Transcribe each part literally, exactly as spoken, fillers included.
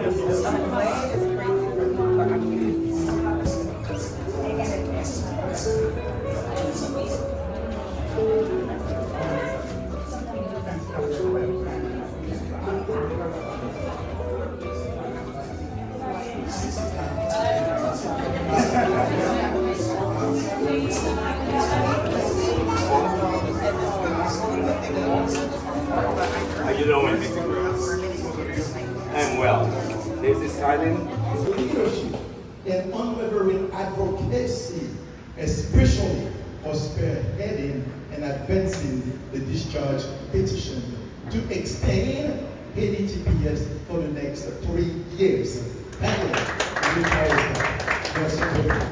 How you doing? I'm well. This is Simon. Leadership and unwavering advocacy, especially for spearheading and advancing the discharge petition to extend Haiti T P S for the next three years. Thank you. Merci beaucoup.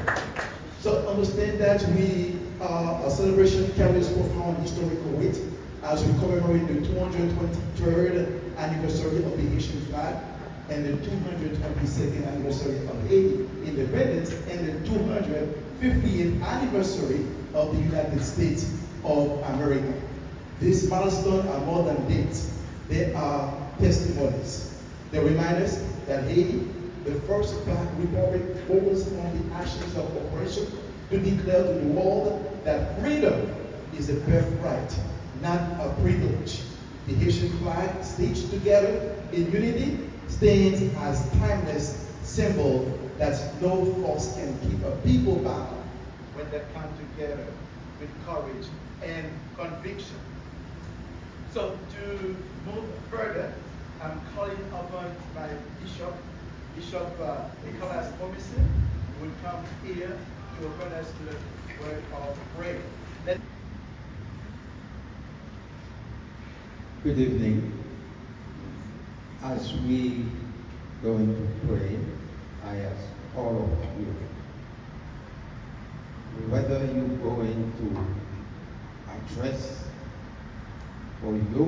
So understand that we, uh, our celebration carries profound historical weight as we commemorate the two hundred twenty-third anniversary of the Haitian flag and the two hundred twenty-second anniversary of Haiti independence and the two hundred fiftieth anniversary of the United States of America. These milestones are more than dates, they are testimonies. They remind us that Haiti, the first black republic, rose from the ashes of oppression to declare to the world that freedom is a birthright, not a privilege. The Haitian flag, stitched together in unity, stands as timeless symbol that no force can keep a people bound when they come together with courage and conviction. So to move further, I'm calling upon my bishop, Bishop uh, Nicolas Commissaire, who will come here to open us with a word of prayer. Let- Good evening. As we going to pray, I ask all of you, whether you going to address for you,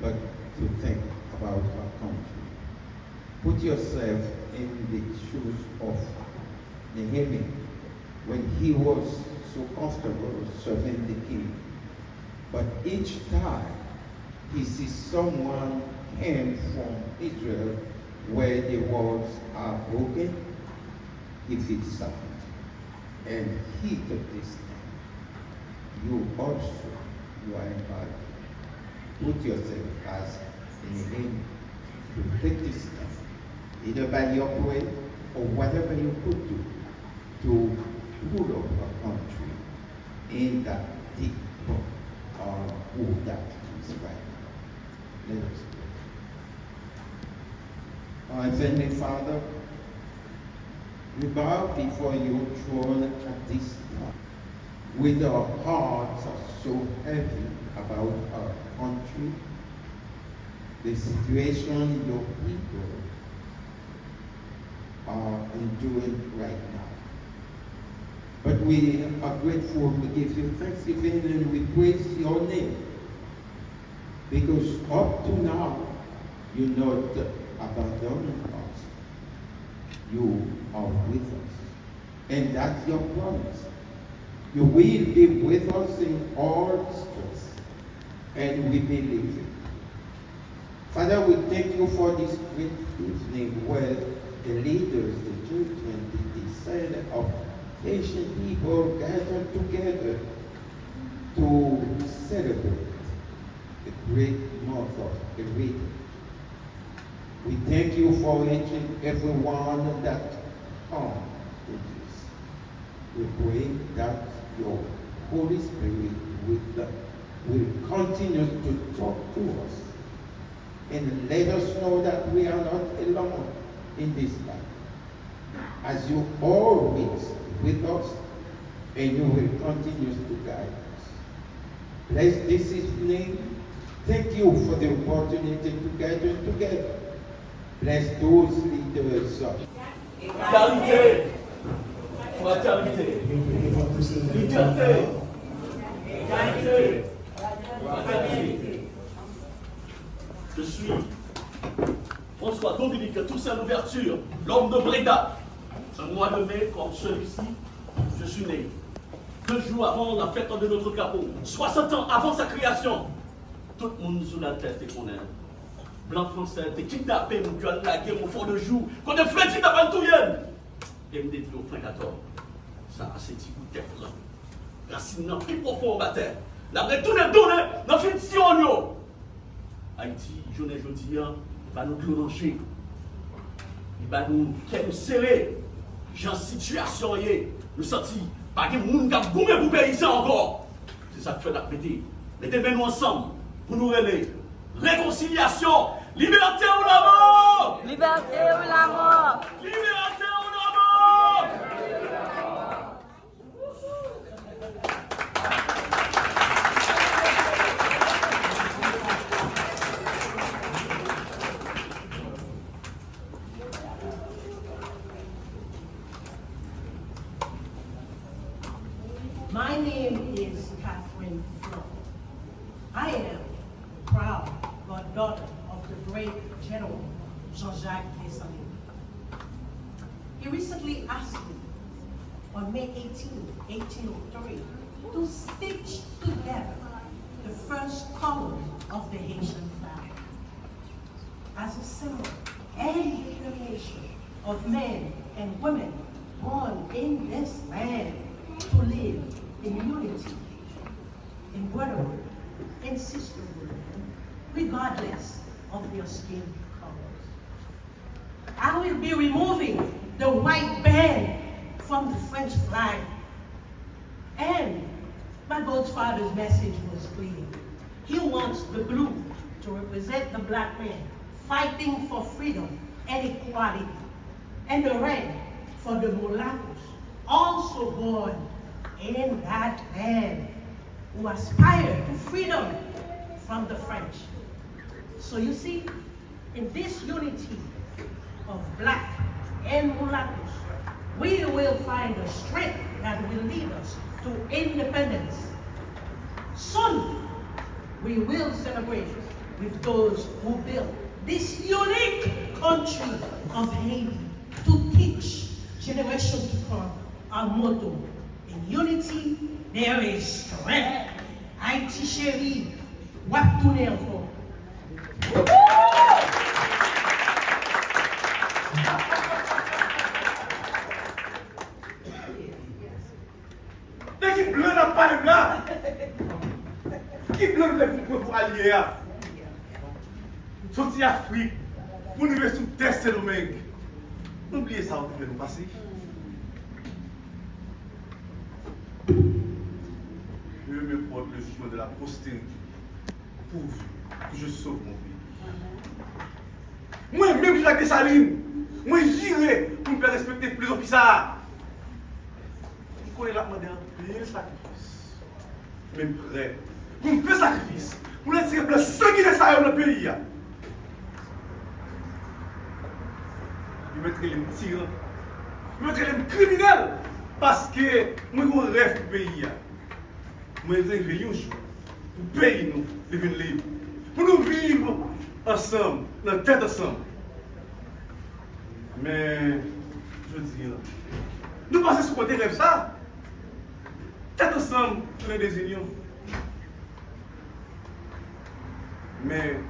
but to think about our country. Put yourself in the shoes of Nehemiah when he was so comfortable serving the king. But each time he sees someone came from Israel where the walls are broken, he feels sad. And he took this time. You also, you are invited. Put yourself as an enemy to take this time, either by your prayer or whatever you could do to pull up a country in that deep uh, hole that is right now. Let us pray. Our Heavenly Father, we bow before your throne at this time with our hearts are so heavy about our country, the situation your people are enduring right now. But we are grateful, we give you thanksgiving, and we praise your name. Because up to now, you not abandon us. You are with us. And that's your promise. You will be with us in all distress. And we believe it. Father, we thank you for this great evening where the leaders, the children, the descendants of Haitian people gathered together to celebrate the great month of Heritage. We thank you for each and every one that come to this. We pray that your Holy Spirit will, will continue to talk to us and let us know that we are not alone in this life. As you always with us, and you will continue to guide us. Bless this evening. Thank you for the opportunity to gather together. Bless those leaders. Égalité, fraternité, liberté, égalité, fraternité. Je suis François Dominique Toussaint Louverture, l'homme de Breda. Un mois de mai comme celui-ci, je suis né. Deux jours avant la fête de notre drapeau, soixante ans avant sa création, tout moun sou latè te konnen. Blan fransè te kidnape m, yo al lage m o fon de jou, kote Fredi t ap al touye m. E m te di yo, Frè Katò, sa a se ti bout tèt lan. Rasin nan pi pwofon anba tè. N ap retounen donnen nan fil Siwon yo. Ayiti, jounen jodi a, li ba nou dlo nan je. Li ba nou kè nou sere. Jan sitiyasyon an ye, nou santi pa gen moun k ap goumen pou peyi sa ankò. Se sa k fè n ap mete, mete men nou ansanm pou nou rele rekonsilyasyon, libète ou lanmò! Libète ou lanmò! Libète ou lanmò! My name is Catherine Flo. I am the proud goddaughter of the great General Jean-Jacques Dessalines. He recently asked me on May eighteenth, eighteen oh three, to stitch together the first column of the Haitian flag as a symbol and determination of men and women born in this land to live in unity, in brotherhood, in sisterhood, regardless of their skin colors. I will be removing the white band from the French flag. And my godfather's message was clear. He wants the blue to represent the black man fighting for freedom and equality, and the red for the mulattoes, also born in that land, who aspire to freedom from the French. So you see, in this unity of black and mulattoes, we will find the strength that will lead us to independence. Soon, we will celebrate with those who built this unique country of Haiti to teach generation to come our motto, "In unity, there is strength." Ayiti cheri, w ap tounen ankò. De ki blan n ap pale m la? Ki blan nou vle pou pran pou alye a? Soti Afrik, pou n rive sou tè Sendomeng. Nou bliye sa yo te fè nou pase? Dieu me porte le jugement de la postérité, pourvu que je sauve mon pays. Mwen menm, Jean-Jacques Dessalines, mwen jire pou m fè respekte filozofi sa a. M konnen l ap mande anpil sakrifis. Men m prè pou m fè sakrifis pou retire blan sanginè sa yo nan peyi a. Yo mèt rele m tiran. Yo mèt rele m kriminèl. Paske mwen gen yon rèv pou peyi a. Mwen reve yon jou pou peyi nou li vin lib. Pou nou viv ansanm, nan tèt ansanm. Men, jodi a, nou pase sou kote rèv sa. Tèt ansanm tounen dezinyon. Men,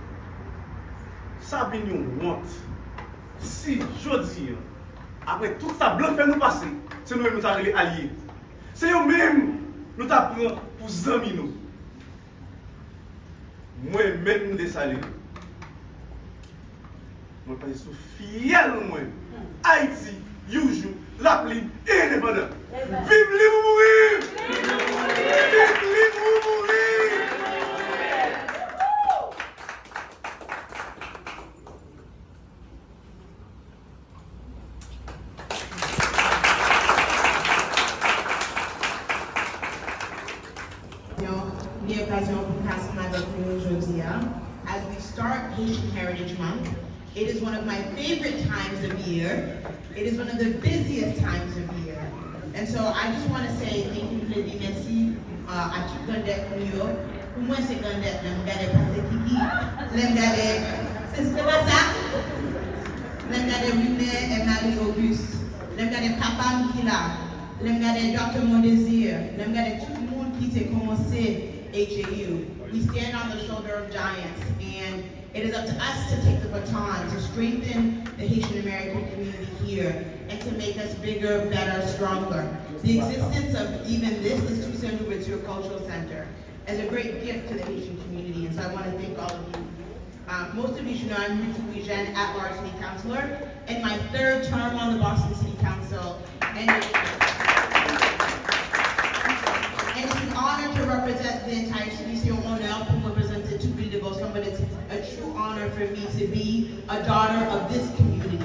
sa vin yon wont si jodi a, apre tout sa blan fè nou pase, se nou menm nou ta rele alye. Se yo menm nou ta pran pou zanmi nou. Mwen menm Desalin, mwen pase sou fyèl mwen, Ayiti, yon jou, l ap lib e endepandan. Viv lib ou mouri! Viv lib ou mouri! Yon, li okazyon pou m ka ansanm avèk nou jodi a. As we start Haitian Heritage Month, it is one of my favorite times of year. It is one of the busiest times of year. And so I just want to say thank you, m vle di mèsi, uh, a tout grandèt nou yo. Pou mwen, se grandèt, lè m gade Pastè Kiki, lè m gade, se, se pa sa? Lè m gade Wilner et Marie Auguste, lè m gade papa m ki la, lè m gade Doktè Mondésir, lè m gade tout moun ki te kòmanse H A U. We stand on the shoulder of giants, and it is up to us to take the baton to strengthen the Haitian American community here and to make us bigger, better, stronger. The existence of even this, this Toussaint Louverture Cultural Center, is a great gift to the Haitian community, and so I want to thank all of you. Uh, most of you should know I'm Ruth Louis-Jeune, at-large city councilor, in my third term on the Boston City Council. And, and it's an honor to represent the entire city. C'est un honneur pour représenter toute Ville de Boston, but it's a true honor for me to be a daughter of this community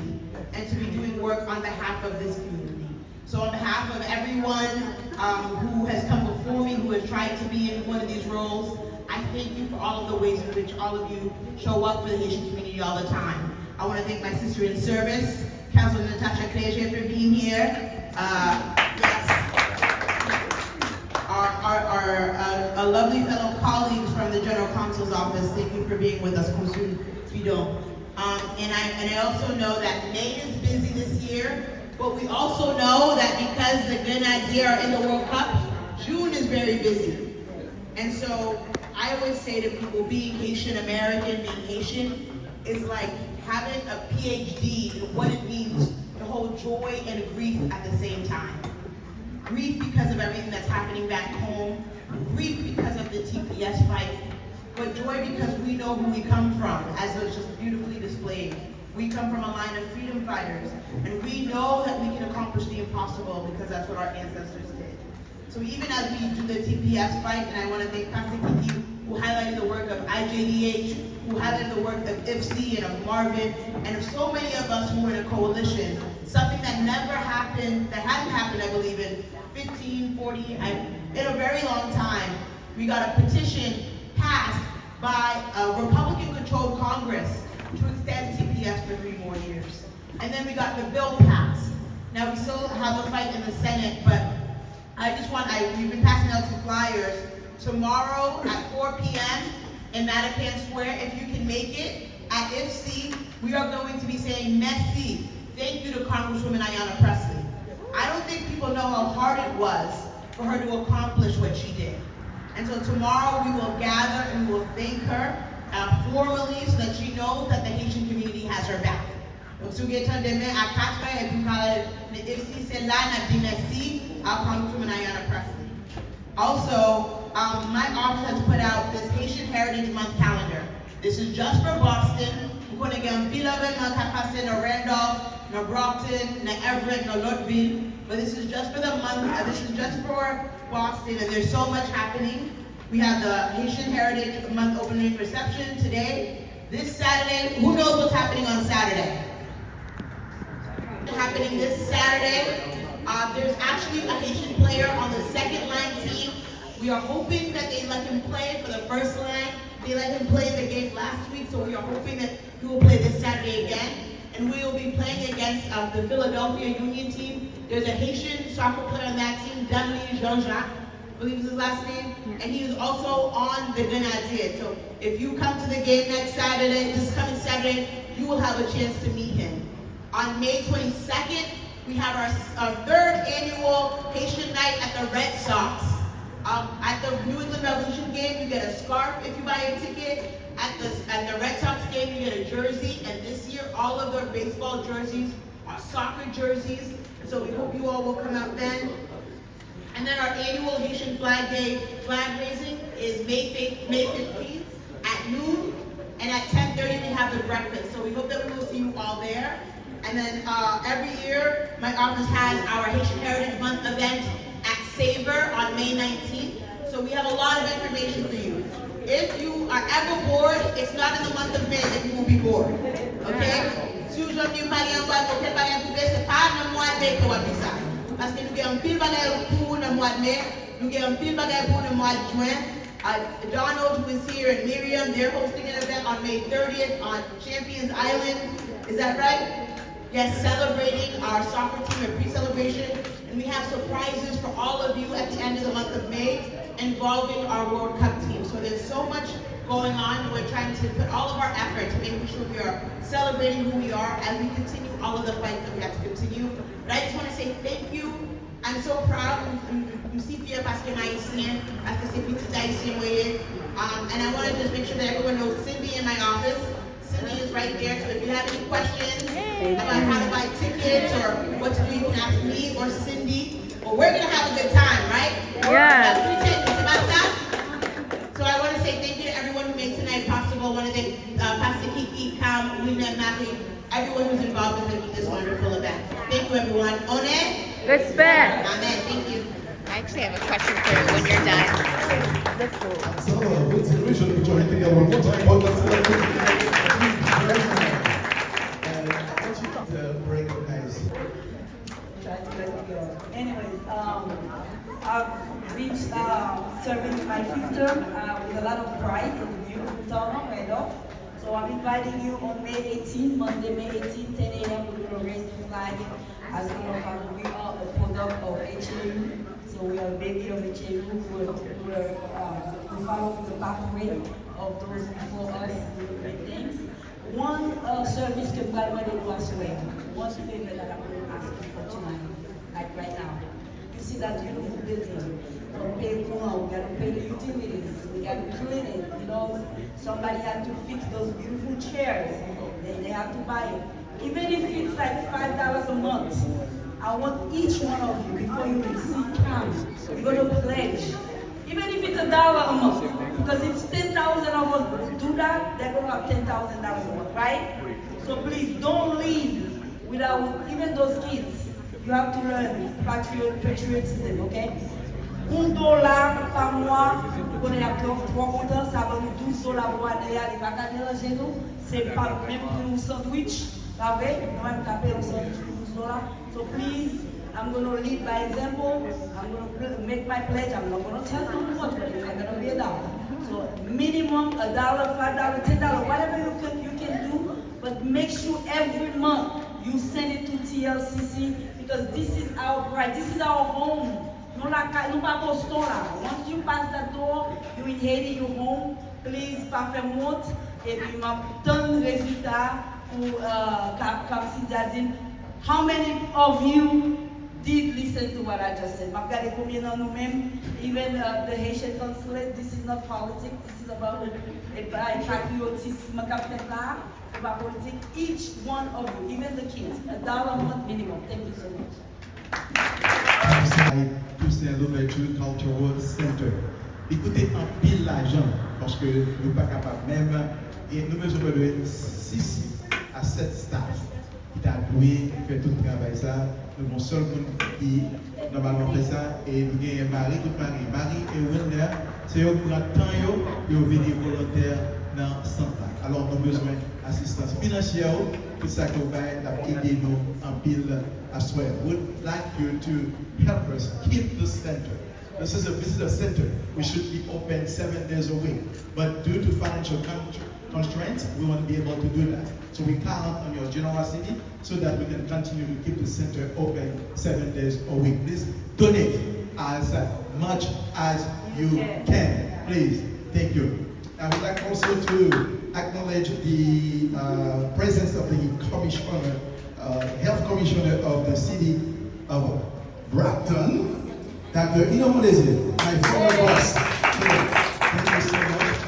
and to be doing work on behalf of this community. So on behalf of everyone, um, who has come before me, who has tried to be in one of these roles, I thank you for all of the ways in which all of you show up for the Haitian community all the time. I want to thank my sister in service, Councilor Natasha Clergé, for being here. Uh, yes. Our, our, our, uh, our lovely fellow colleagues from the General Counsel's office, thank you for being with us, Consul Fidon. Um, and I, and I also know that May is busy this year, but we also know that because the Grenadiers are in the World Cup, June is very busy. And so I always say to people, being Haitian American, being Haitian, is like having a P H D in what it means to hold joy and grief at the same time. Grief because of everything that's happening back home, grief because of the T P S fight, but joy because we know who we come from, as was just beautifully displayed. We come from a line of freedom fighters, and we know that we can accomplish the impossible because that's what our ancestors did. So even as we do the T P S fight, and I want to thank Pastor Kiki, who highlighted the work of I J D H, who highlighted the work of I F C and of Marvin, and of so many of us who were in a coalition, something that never happened, that hadn't happened, I believe, in fifteen, forty, I, in a very long time. We got a petition passed by a Republican-controlled Congress to extend T P S for three more years. And then we got the bill passed. Now we still have a fight in the Senate, but I just want, I, we've been passing out some flyers. Tomorrow at four p.m. in Mattapan Square, if you can make it, at I F C, we are going to be saying merci, thank you to Congresswoman Ayanna Pressley. I don't think people know how hard it was for her to accomplish what she did. And so tomorrow we will gather and we will thank her, uh, formally so that she knows that the Haitian community has her back. Donk, si w gen tan demen a katrè, epi w ka al nan I F C, se la n ap di mèsi a Congresswoman Ayanna Pressley. Also, um, my office has put out this Haitian Heritage Month calendar. This is just for Boston. M konnen gen anpil evènman k ap pase nan Randolph, nan Brockton, nan Everett, nan lòt vil. But this is just for the month, uh, this is just for Boston, and there's so much happening. We have the Haitian Heritage Month opening reception today. This Saturday, who knows what's happening on Saturday? Happening this Saturday. Uh, there's actually a Haitian player on the second line team. We are hoping that they let him play for the first line. They let him play the game last week, so we are hoping that he will play this Saturday again. And we will be playing against, uh, the Philadelphia Union team. There's a Haitian soccer player on that team, Danley Jean-Jacques, I believe is his last name, and he is also on the Grenadiers. So if you come to the game next Saturday, this coming Saturday, you will have a chance to meet him. On May twenty-second, we have our, our third annual Haitian Night at the Red Sox. Um, at the New England Revolution game, you get a scarf if you buy a ticket. At the, at the Red Sox game, you get a jersey. And this year, all of their baseball jerseys are soccer jerseys. So we hope you all will come out then. And then our annual Haitian Flag Day flag raising is May fifth, May fifteenth at noon. And at ten thirty, we have the breakfast. So we hope that we will see you all there. And then, uh, every year, my office has our Haitian Heritage Month event at Savor on May nineteenth. So we have a lot of information for you. If you are ever bored, it's not in the month of May that you will be bored. Okay? Si w jwenn li pa gen anpil, okenn bagay pou fè, se pa nan mwa de me ke w ap di sa. Paske nou gen anpil bagay pou ou nan mwa de me, nou gen anpil bagay pou ou nan mwa de jen. Uh, Donald, who is here, and Miriam, they're hosting an event on May thirtieth on Champions Island. Is that right? Yes, celebrating our soccer team, a pre-celebration. And we have surprises for all of you at the end of the month of May involving our World Cup team. So there's so much going on, and we're trying to put all of our effort to making sure we are celebrating who we are as we continue all of the fights that we have to continue. But I just want to say thank you. I'm so proud. I'm, I'm M si fyè paske m ayisyen, paske se pitit ayisyen mwen ye. Um, and I want to just make sure that everyone knows Cindy in my office. Cindy is right there, so if you have any questions about how to buy tickets or what to do, you can ask me or Cindy. But we're going to have a good time, right? Yes. That's what we take. It's about that. So I want to say thank you to everyone who made tonight possible. I want to thank uh, Pastor Kiki, Cam, William, Marie, everyone who's involved in making this wonderful event. Thank you, everyone. On air? Respect. Amen. Thank you. I actually have a question for you when you're done. So, uh, good celebration for joining together one more time. But let's, uh, and I want you to recognize. Try to let it go. Anyways, um, I've reached uh, serving my fifth term uh, with a lot of pride in the beautiful town of Randolph. So I'm inviting you on May eighteen, Monday, May eighteen, ten a.m. We're going to raise the flag as one of our, we are a product of H A U. So we are a baby of H A U. We're, we're, uh, we're following the pathway of those before us who did great things. One uh, service ke m pral mande nou aswè, one favor that I'm going to ask you for tonight, like right now. You see that beautiful building, we pay kouran, we gotta pay the utilities, we gotta clean it, you know. Somebody had to fix those beautiful chairs, they, they have to buy it. Even if it's like five dollars a month, I want each one of you, before you leave, sit down, you're gonna pledge. Even if it's a dollar a month, because if ten thousand of us do that, they're gonna have ten thousand dollars a month, right? So please don't leave without, even those kids, you have to learn patriot, patriotism, okay? Un dola pa mwa, ou konnen y ap twò, twò kontan, sa ban nou douz dola pou ane a, li pa ka deranje nou, se pa menm pri yon sandwich, pa vre? Nou menm ka peye yon sandwich pou douz dola. So please, I'm going to lead by example. I'm going to make my pledge. I'm not going to tell you how much, but it's not going to be a dollar. So minimum a dollar, five dollar, ten dollar, whatever you can you can do. But make sure every month you send it to T L C C because this is our pride. This is our home. Nou lakay, nou pa Boston la. Once you pass that door, you in Haiti, you home. Please, pa fè m wont. Epi m ap tann rezilta pou uh, Kap Kap Sidya di m, how many of you did listen to what I just said? M ap gade konbyen nan nou menm, even uh, the Haitian consulate, this is not politics, this is about a patriotism k ap fèt la, se pa politik, each one of you, even the kids, a dollar a month minimum. Thank you so much. Toussaint Louverture Cultural Center. Li koute anpil lajan paske nou pa kapab menm e nou bezwen prèske sis a sèt staff ki ta dwe fè tout travay sa. Nou gen yon sèl moun ki nòmalman fè sa e nou genyen Marie, tout Marie, Marie e Wilner, se yo k pran tan yo pou yo vini volontè nan sant la. Alò nou bezwen asistans finansyè w, tout sa ke w bay l ap ede nou anpil. Aswè, would like you to help us keep the center. This is a visitor center. We should be open seven days a week. But due to financial con- constraints, we won't be able to do that. So we count on your generosity so that we can continue to keep the center open seven days a week. Please donate as much as you can. Please. Thank you. I would like also to acknowledge the uh, presence of the commissioner, uh, health commissioner of the city of Brockton, Doctor Ino Mondésir, my former boss. So, thank you so much.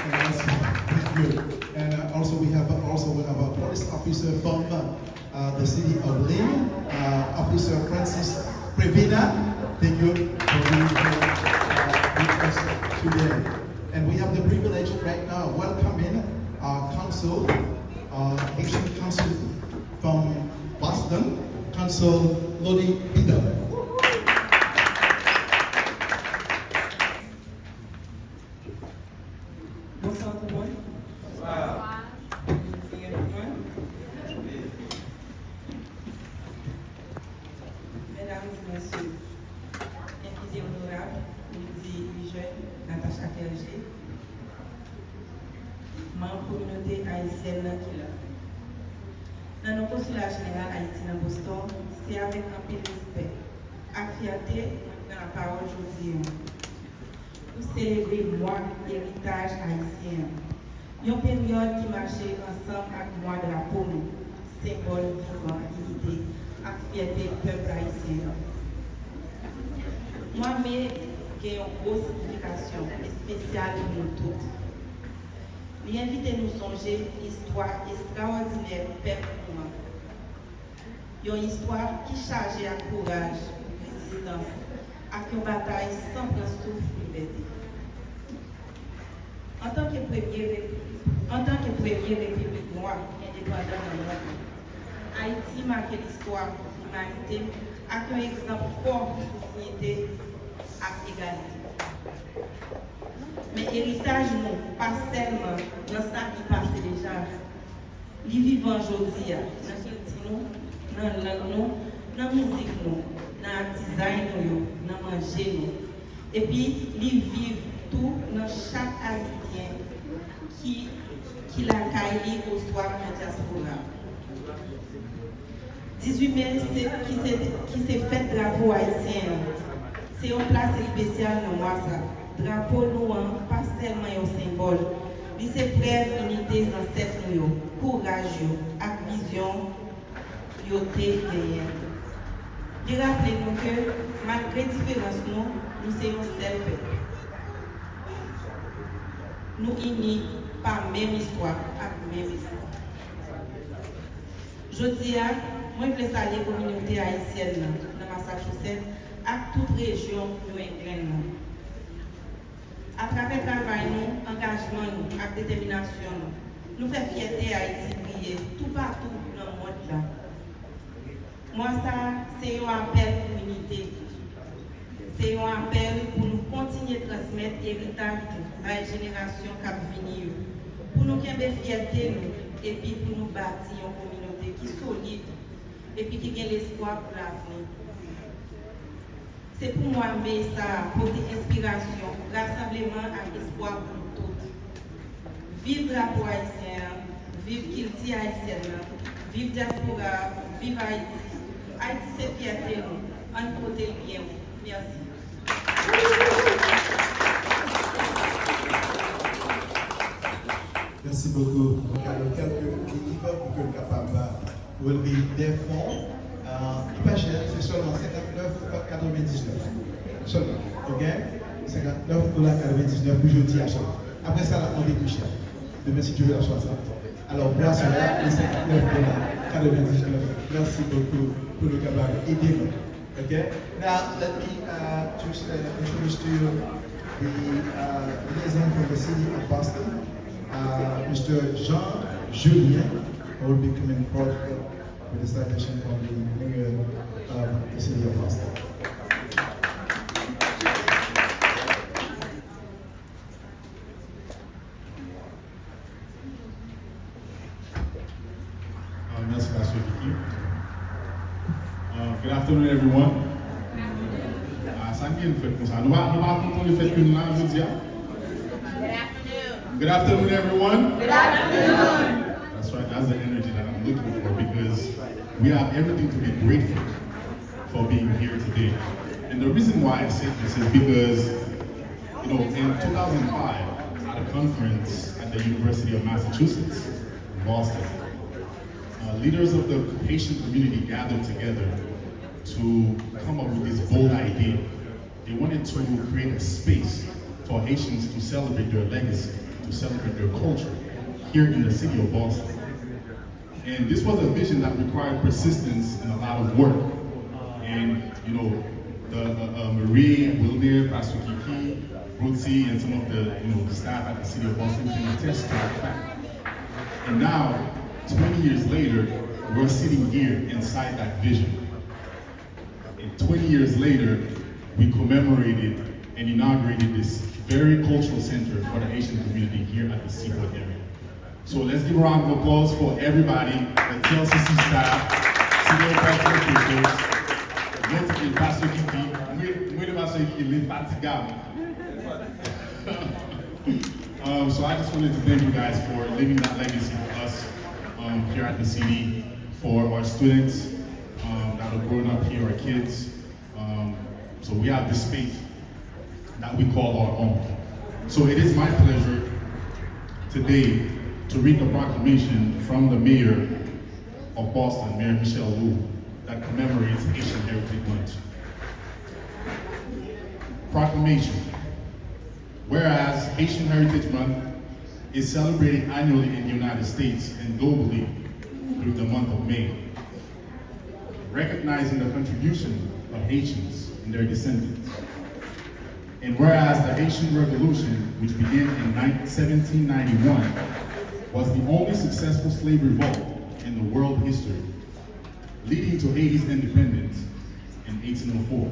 And also, thank you. And uh, also we have also one of our police officer from uh, uh, the city of Lynn, uh, Officer Francis Previna. Thank you for being here uh, with us today. And we have the privilege right now welcoming our council, uh, Haitian council from Boston, Council Lodi Bidon. Bonswa tout moun. Bonswa. Byen fè mwen. Medam e mesye, envite onorab, Lindsey Eugène, Natacha Clergé, manm kominote ayisyèn nan ki la. Nan non Konsila Jeneral Ayiti nan Boston, se avèk anpil respè ak fyète mwen pran lapawòl jodi a. Pou selebre mwa eritaj ayisyen an, yon peryòd ki mache ansanm ak mwa drapo nou, senbòl vivan inite ak fyète pèp ayisyen an. Mwa me gen yon gwo siyifikasyon espesyal pou nou tout. Li envite nou sonje istwa estrawòdinè pèp nou an. Yon istwa ki chaje ak kouraj, rezistans, ak yon batay san pran souf pou libète. Antanke premye repi-, antanke premye repiblik nwa endepandan nan mond lan, Ayiti make listwa limanite ak yon egzanp fò sou diyite ak egalite. Men eritaj nou pa sèlman nan sa ki pase deja, li vivan jodi a nan kilti nou, nan lang nou, nan mizik nou, nan atizay nou yo, nan manje nou. Epi li viv tou nan chak Ayisyen ki, ki lakay li oswa nan dyaspora. Dizuit me se, ki se, ki se fèt drapo ayisyen an, se yon plas espesyal nan mwa sa. Drapo nou an pa sèlman yon senbòl, li se prèv inite zansèt nou yo, kouraj yo, ak vizyon yo te genyen. Li raple nou ke, malgre diferans nou, nou se yon sèl pèp. Nou ini pa menm istwa ak menm istwa. Jodi a, mwen vle salye kominote ayisyèn nan, nan Massachusetts ak tout rejyon New England nan. Atravè travay nou, angajman nou, ak detèminasyon nou, nou fè fyète Ayiti briye toupatou nan mond lan. Mwa sa a, se yon apèl pou inite. Se yon apèl pou nou kontinye transmèt eritaj nou bay jenerasyon k ap vini yo, pou nou kenbe fyète nou, epi pou nou bati yon kominote ki solid, epi ki gen lespwa pou lavni. Se pou mwa me sa a pote enspirasyon, rasanbleman ak espwa pou nou tout. Viv drapo ayisyen an, viv kilti ayisyèn nan, viv dyaspora a, viv Ayiti. Ayiti se fyète nou, ann pote l byen wo. Mèsi. Merci beaucoup. Donk, alò, kèlke minit pou ke n kapab relve dè fon. Euh, li pa chè, se sèlman senkantnèf katrevendiznèf. Sèlman, ok? Senkantnèf dola katrevendiznèf pou jodi a sèlman. Apre sa, l ap monte pi chè. Demen, si Dye vle, l ap swasant. Alò, pou aswè a, li senkantnèf dola katrevendiznèf. Merci beaucoup pou nou kapab ede nou. Okay, now let me uh, just uh, introduce to you the uh, liaison from the city of Boston, uh, Mister Jean Julien, who will be coming forth with the citation from the mayor of the city of Boston. Uh, merci, Pastor Kiki. Uh, good afternoon, everyone. Uh, sa gen fèt konsa. Nou pa nou pa kontan le fèt ke nou la jodi a. Good afternoon, everyone. Good afternoon. That's right. That's the energy that I'm looking for because we have everything to be grateful for being here today. And the reason why I say this is because You know, in two thousand five, at a conference at the University of Massachusetts in Boston, uh, leaders of the Haitian community gathered together to come up with this bold idea. They wanted to create a space for Haitians to celebrate their legacy, to celebrate their culture here in the city of Boston. And this was a vision that required persistence and a lot of work. And, you know, the, uh, uh, Marie, Wilner, Pastor Kiki, Ruthie, and some of the, you know, the staff at the City of Boston can attest to that fact. And now, twenty years later, we're sitting here inside that vision. And twenty years later, we commemorated and inaugurated this very cultural center for the Haitian community here at the Seaport area. So let's give a round of applause for everybody, the T L C C staff, senior pastor officials, once again, Pastor Kiki. Mwen, mwen, Pastor Kiki, infatigable. Um, so I just wanted to thank you guys for leaving that legacy for us, um, here at the city, for our students, um, that are growing up here, our kids. Um, so we have this space that we call our own. So it is my pleasure today to read the proclamation from the mayor of Boston, Mayor Michelle Wu, that commemorates Haitian Heritage Month. Proclamation. Whereas Haitian Heritage Month is celebrated annually in the United States and globally through the month of May, recognizing the contribution of Haitians and their descendants. And whereas the Haitian Revolution, which began in nine- seventeen ninety-one, was the only successful slave revolt in the world history, leading to Haiti's independence in eighteen oh four.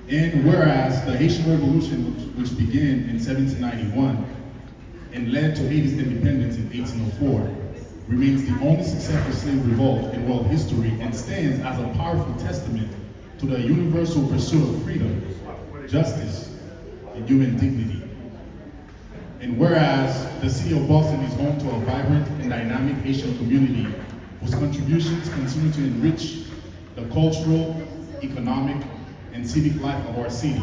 And whereas the Haitian Revolution, which began in seventeen ninety-one and led to Haiti's independence in eighteen oh four, remains the only successful slave revolt in world history and stands as a powerful testament to the universal pursuit of freedom, justice, and human dignity. And whereas the city of Boston is home to a vibrant and dynamic Haitian community whose contributions continue to enrich the cultural, economic, and civic life of our city.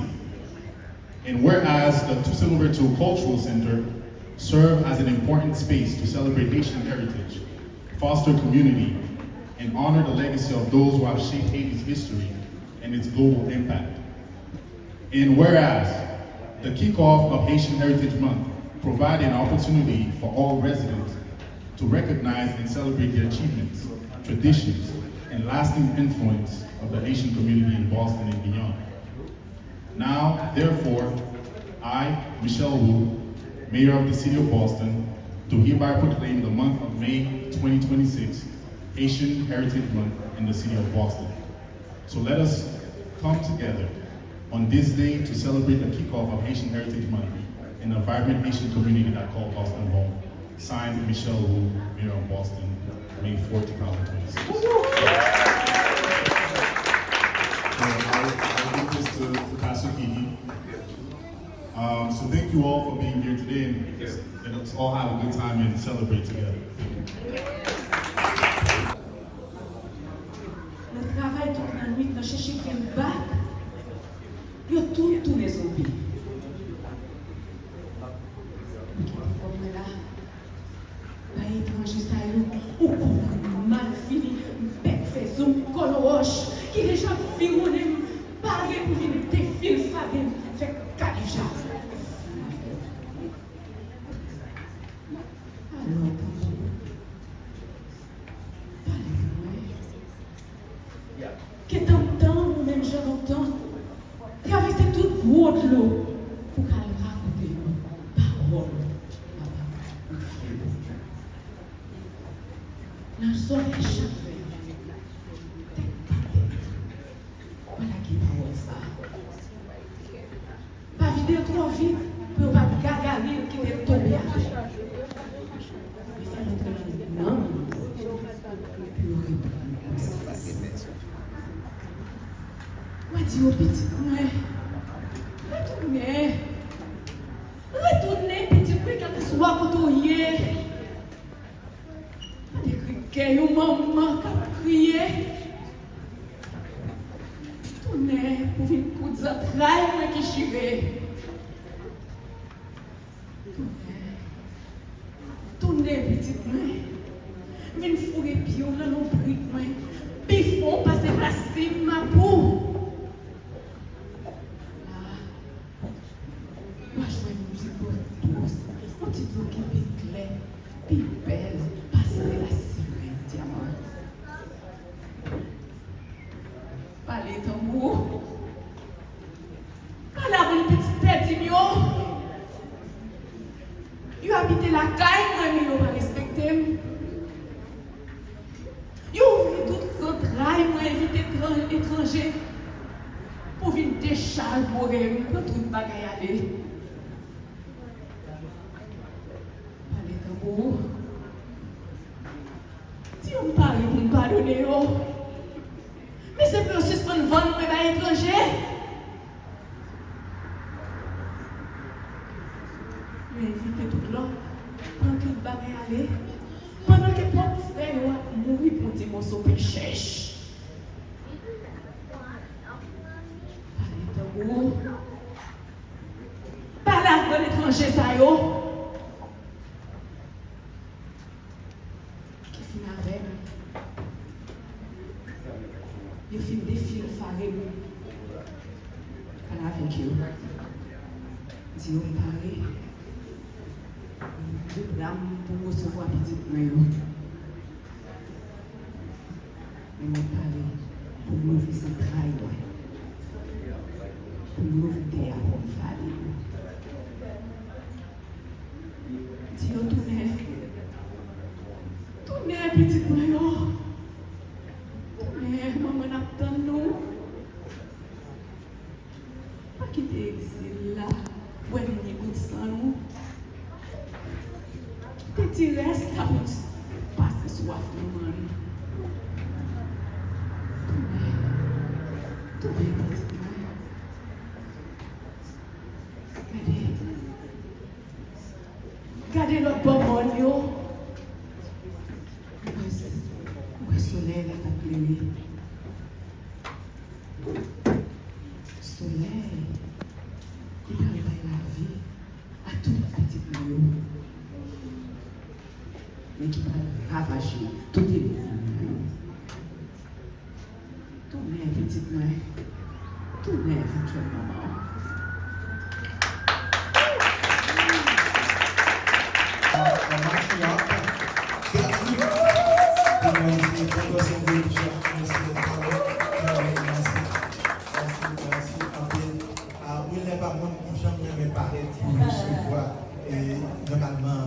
And whereas the Toussaint Louverture Cultural Center serves as an important space to celebrate Haitian heritage, foster community, and honor the legacy of those who have shaped Haiti's history and its global impact. And whereas the kickoff of Haitian Heritage Month provided an opportunity for all residents to recognize and celebrate the achievements, traditions, and lasting influence of the Haitian community in Boston and beyond. Now, therefore, I, Michelle Wu, Mayor of the City of Boston, do hereby proclaim the month of May twenty twenty-six Haitian Heritage Month in the City of Boston. So let us come together on this day to celebrate the kickoff of Haitian Heritage Month in a vibrant Haitian community that call Boston home. Signed, Michelle Wu, Mayor of Boston, May fourth, two thousand twenty-six. So, I, I give this to, to Pastor Kiki. Um, so thank you all for being here today, and let us all have a good time and celebrate together. Nan travay tout lannwit, nan chèche kenbe bak, yo tout tounen zonbi. Ou kite fòm mwen la. Bay etranje sa yo, ou konprann malfini, bèk fè zong, kòlò wòch, ki deja ap viwonnen m, pare pou vin defilfade m, fè kadejak. Alò, tanpri, pale pou mwen. Gentan m tann ou menm jan lontan, travèse tout gwo dlo pou k al rakonte nou pawòl papa ou fè yo. Nan zòrèy chak fè, tèt pa tèt, mwen lage pawòl sa a. Pa vide l twò vit pou yo pa gagari l kite l tonbe atè. Men fè l antre nan nanm pou yo reprann konsyans. Mwen di yo, pitit mwen, retounen. Retounen, pitit mwen, kèlkeswa kote w ye. Tande kri kè yon manman k ap kriye. Tounen pou vin koud zantray mwen ki chire. Tounen. Tounen, pitit mwen. Vin foure pye w nan lonbrit mwen. Pi fon pase rasin mapou. La, w a jwenn yon ti dlo dous, yon ti dlo ki pi klè, pi bèl pase lasirèn dyaman. Pale, tanbou. Pale avè m, pitit pèdi m yo. Yo abite lakay mwen, men yo pa respekte m. Yo ouvri tout zantray mwen, envite etran-, etranje pou vin dechalbore m, pran tout bagay ale. Pale, tanbou. Di yo m pare pou m padone yo. Men se pou yo sispann vann mwen bay etranje. Yo envite tout lòt, pran tout bagay ale, pandan ke pwòp frè yo ap mouri pou ti moso pen chèch. Pale, tanbou. Pale ak bann etranje sa yo ki fin avè m. Yo fin defilfare m. Pale avèk Dam pou m resevwa pitit mwen yo. Men mwen pare pou m louvri zantray mwen, pou m louvri tè a pou m vale yo. Di yo tounen, tounen pitit mwen yo, tounen, manman n ap tann nou. Pa kite egzil la bwè dènye gout san nou. Kite ti rès la pou n pase swaf nou, manmi. Tounen, tounen pitit mwen. Gade, gade lòt bò mòn yo. Ou wè, ou wè solèy la k ap klere. Solèy ki pral bay lavi a tout pitit nou yo, men ki pral ravaje tout enmi nou yo. Tounen, pitit mwen. Tounen, future manman. A, a Matriarch, Gertrude, pou mwen, se pwofesè de Jeff, mèsi de pale, mèsi, mèsi, mèsi anpil. A, Wilner pa moun ki janm renmen parèt pou resevwa, e, nòmalman,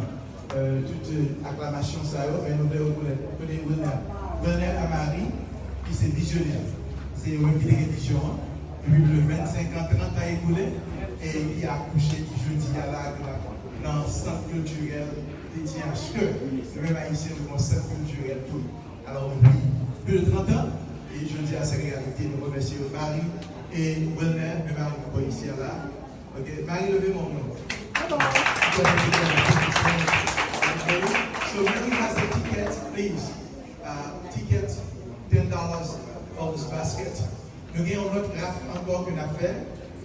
euh, tout, euh, aklamasyon sa yo, men nou vle rekonèt, kote Wilner, Wilner Amari, ki se vizyonè. Se yo menm ki te gen vizyon an. Epi, de vennsenk an, trant an ekoule, e li akouche jodi a la, nan sant kiltirèl T T H, ke nou menm Ayisyen, nou gen yon sant kiltirèl tou. Alò, wi, plis de trant an, e jodi a, se reyalite. Nou remèsye yo, Marie e Wilner, men Marie, nou pa isi a la. Ok, Marie, leve men w non. So Marie has the ticket, please. Uh, ticket, ten dollars for this basket. Nou gen yon lòt raf ankò ke n ap fè.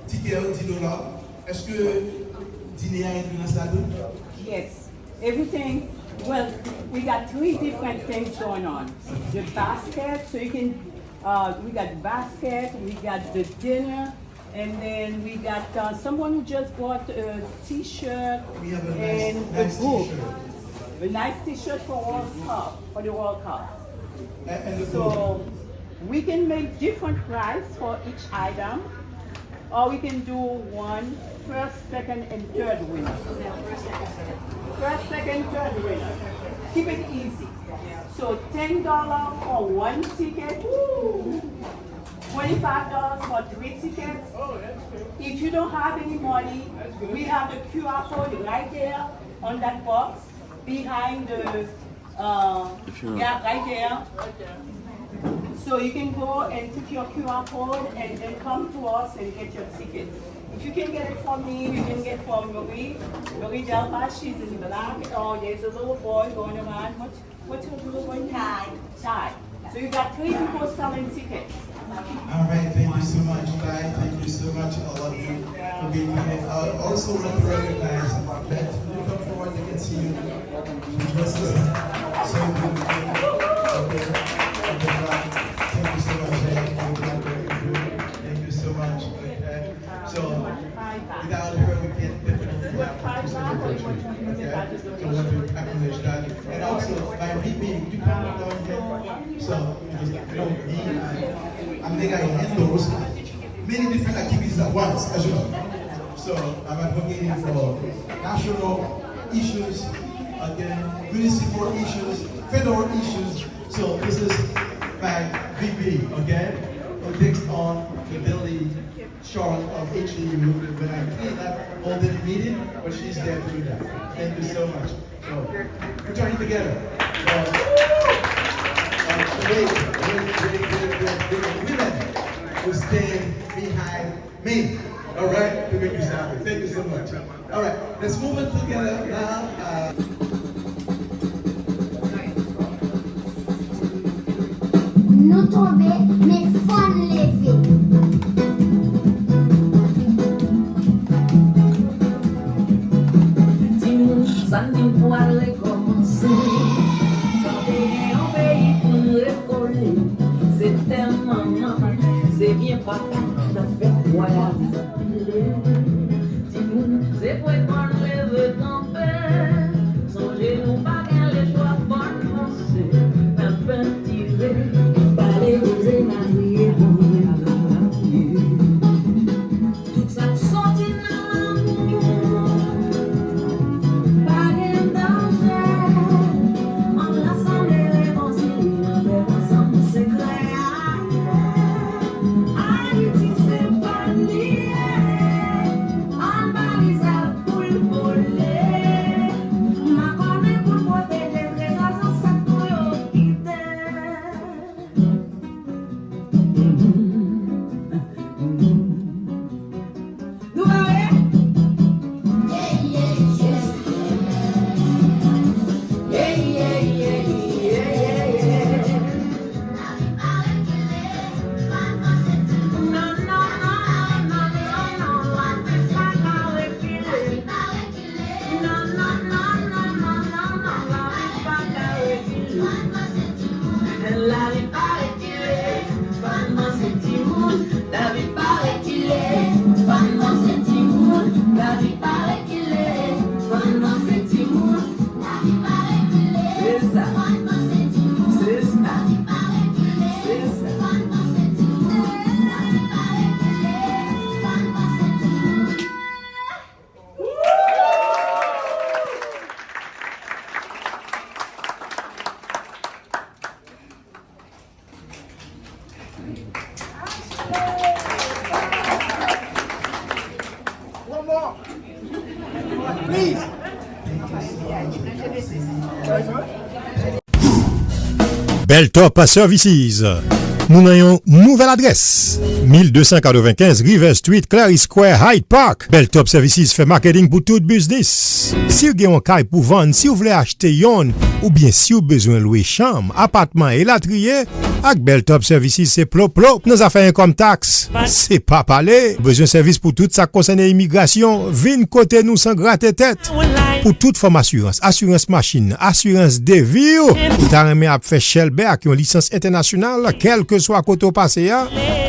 Tikè yo, dis dola. Èske dine a enkli nan sa tou? Yes. Everything, well, we got three different things going on. The basket, so you can, uh, we got basket, we got the dinner, and then we got, uh, someone who just bought a t-shirt We have a nice, and a nice book. T-shirt. A nice t-shirt for World Cup, for the World Cup. And, and the book. So we can make different price for each item, or we can do one first, second, and third winner. First, second, third winner. Keep it easy. So ten dollar for one ticket. Twenty-five dollars for three tickets. If you don't have any money, we have the Q R code right there on that box behind the, uh, yeah, right there. So you can go and put your Q R code and then come to us and get your ticket. If you can get it from me, you can get from Marie. Marie Delpa, she's in black. Oh, there's a little boy going around. What What's your little boy name? Ty. Ty. So you got three people selling tickets. All right, thank you so much, Ty. Thank you so much, all of you, for being here. I also want to recognize that you come forward, they can see you. She dresses so beautifully. Okay. Thank you so much, Ty. Thank you so much. Okay. So, without her, we can definitely have this conversation. Okay? So, we want to acknowledge that. And also, my V P, would you come down here? So, because, you know, me, I, I'm the guy who handles many different activities at once, as you know. So, I'm advocating for national issues, again, municipal issues, federal issues. So, this is my V P, okay, who takes on the daily charge of H A U when I cannot hold any meeting, but she's there to do that. Thank you so much. So, put your hand together. So, uh, great, great, great, great, great, great women who stand behind me. All right? To make this happen. Thank you so much. All right, let's move it together now. Uh, Nou tonbe, men fò n leve. Timoun, sa n di n pral rekòmanse. Kanpe gen yon peyi pou n rekole. Se tè manman, se byen papa, n ap fè vwayaj. Timoun, se pwen pran leve kanpe. Se Beltop Services. Nou nan yon nouvèl adrès, mil de san katrevenkenz River Street, Clary Square, Hyde Park. Beltop Services fè maketing pou tout biznis. Si w gen yon kay pou vann, si w vle achte yonn, oubyen si w bezwen lwe chanm, apatman, elatriye, ak Beltop Services se plop plop nan zafè enkòm taks. Se pa pale. Bezwen sèvis pou tout sa k konsène imigrasyon? Vin kote nou san grate tèt. Pou tout fòm asirans, asirans machin, asirans de vi w, ou ta renmen ap fè chèlbè ak yon lisans entènasyonal, kèlkeswa kote w pase a,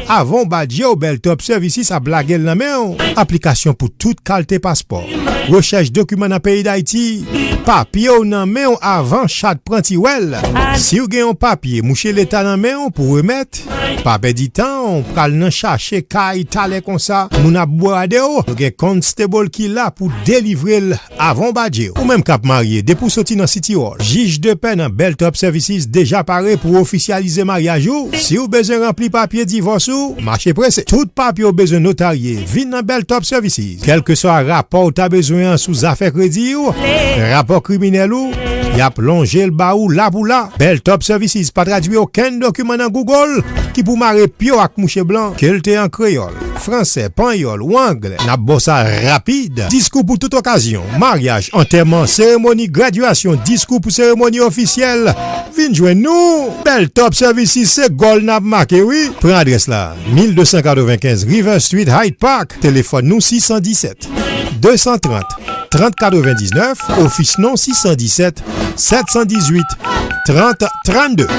avan w bat je w, Beltop Services ap lage l nan men w. Aplikasyon pou tout kalte paspò, rechèch dokiman nan peyi Dayiti, papye w nan men w avan chat pran ti wèl. Si w gen yon papye mouche Leta nan men w pou remèt, pa pèdi tan w, pral nan chache kay talè konsa, moun ap bwade w. Nou gen constable ki la pou delivre l avan w bat je w. Ou menm k ap marye, depi w soti nan City Hall, jij de pè nan Beltop Services deja pare pou ofisyalize maryaj ou. Si w bezwen ranpli papye divòs ou, mache prese. Tout papye w bezwen notarye, vin nan Beltop Services. Kèlkeswa rapò w ta bezwen an sou zafè kredi w, rapò kriminèl ou, y ap lonje l ba ou la pou la. Beltop Services pa tradui okenn dokiman nan Google ki pou mare pye w ak mouche blan, ke l te an kreyòl, fransè, panyòl ou anglè. N ap ba w sa rapid. Diskou pou tout okazyon, maryaj, antèman, seremoni gradyasyon, diskou pou seremoni ofisyèl. Vin jwenn nou. Beltop Services se gòl n ap make, wi. Pran adrès la, mil de san katrevenkenz River Street, Hyde Park. Telefòn nou sis san disèt, de san trant, trant katrevendiznèf, ofis nou sis san disèt, sèt san dizuit, trant trannde.